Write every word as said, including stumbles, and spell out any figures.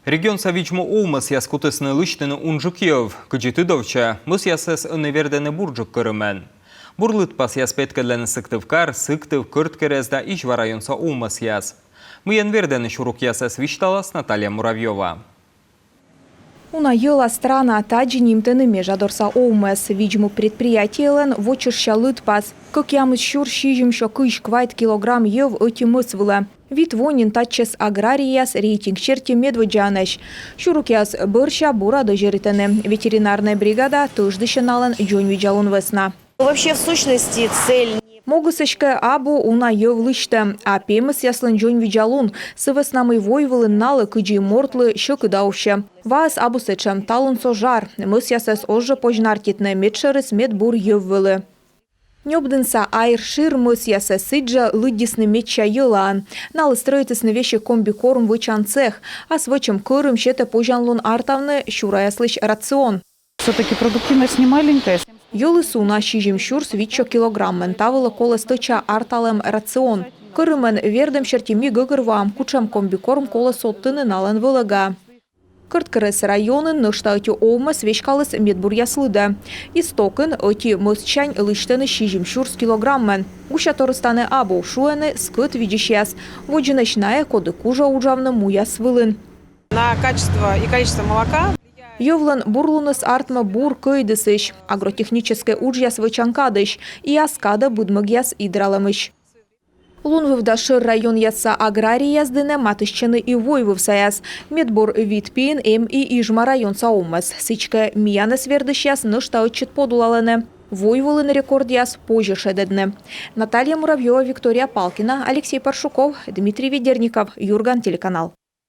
Регионса видз-му овмӧсъяс кутісны лысьтыны унджык йӧв. Кыдзи тыдовтчӧ, мӧсъясӧс ӧні вердӧны бурджык кӧрымӧн. Бур лыдпасъяс петкӧдлӧны Сыктывкар, Сыктыв, Кӧрткерӧс да Изьва районса овмӧсъяс. Мыйӧн вердӧны сюрукъясӧс, висьталас Наталья Муравьёва. «Уна йӧла страна» — тадзи нимтӧны Межадорса овмӧс. Видз-му предприятиелӧн вочышся лыдпас. Кӧкъямыс сюрс сизимсё кызь квайт килограмм йӧв ӧти мӧс вылӧ. Вит во нин татчӧс аграрийяс рейтинг серти медводдзаӧнӧсь. Сюрукъяс бӧрся бура дӧзьӧритӧны. Ветеринарнӧй бригада тӧждысьӧ налӧн дзоньвидзалун вӧсна. Вообще, в сущности, цель не... Могыс эськӧ абу уна йӧв лысьтӧм, а пемӧсъяслӧн дзоньвидзалун, сы вӧсна мый войвылын налы, кыдзи мортлы, сьӧкыда овсьӧ. Ваыс абу сэтшӧм, талун со жар, мӧсъясӧс оз жӧ позь нартитны, медшӧрыс мед бур йӧв вӧлі. Нёбдінса Айр шир мӧсъясӧс сідзжӧ лыддисны медся йӧлаӧн. Налы стрӧитісны весиг комбикорм вӧчан цех. Ас вӧчӧм кӧрым сетӧ позянлун артавны сюраяслысь рацион. Все-таки продуктивность не маленькая. Йӧлыс уна, сизим сюрс витсё килограммӧн, та вылӧ колӧ стӧча арталӧм рацион. Кӧрымӧн вердӧм серти ми гӧгӧрвоам, кутшӧм комбикорм колӧ содтыны налӧн вӧлӧгаӧ. Кӧрткерӧс районын нӧшта ӧти овмӧс веськаліс медбуръяс лыдӧ. Истокын ӧти мӧстчань лысьтӧны сизим сюрс килограммӧн. Гусяторыс тані абу, шуӧны скӧт видзысьяс. Водзынӧсь найӧ, коді кужӧ уджавны муяс вылын. На качество и количество молока. Йӧвлӧн бурлуныс артмӧ бур кӧйдысысь, агротехническӧй уджъяс вӧчан кадысь и ас кадӧ быдмӧгъяс идралӧмысь. Лунвыв да шӧр районъясса аграрийяс дінӧ матыстчӧны и войвывсаяс. Медбур вит пиын эм и Ижма районса овмӧс. Сідзкӧ, миянӧс вердысьяс нӧшта ӧтчыд подулалӧны войвылын рекордъяс позьӧ шедӧдны. Наталья Муравьёва, Виктория Палкина, Алексей Паршуков, Дмитрий Ведерников, «Юрган» телеканал.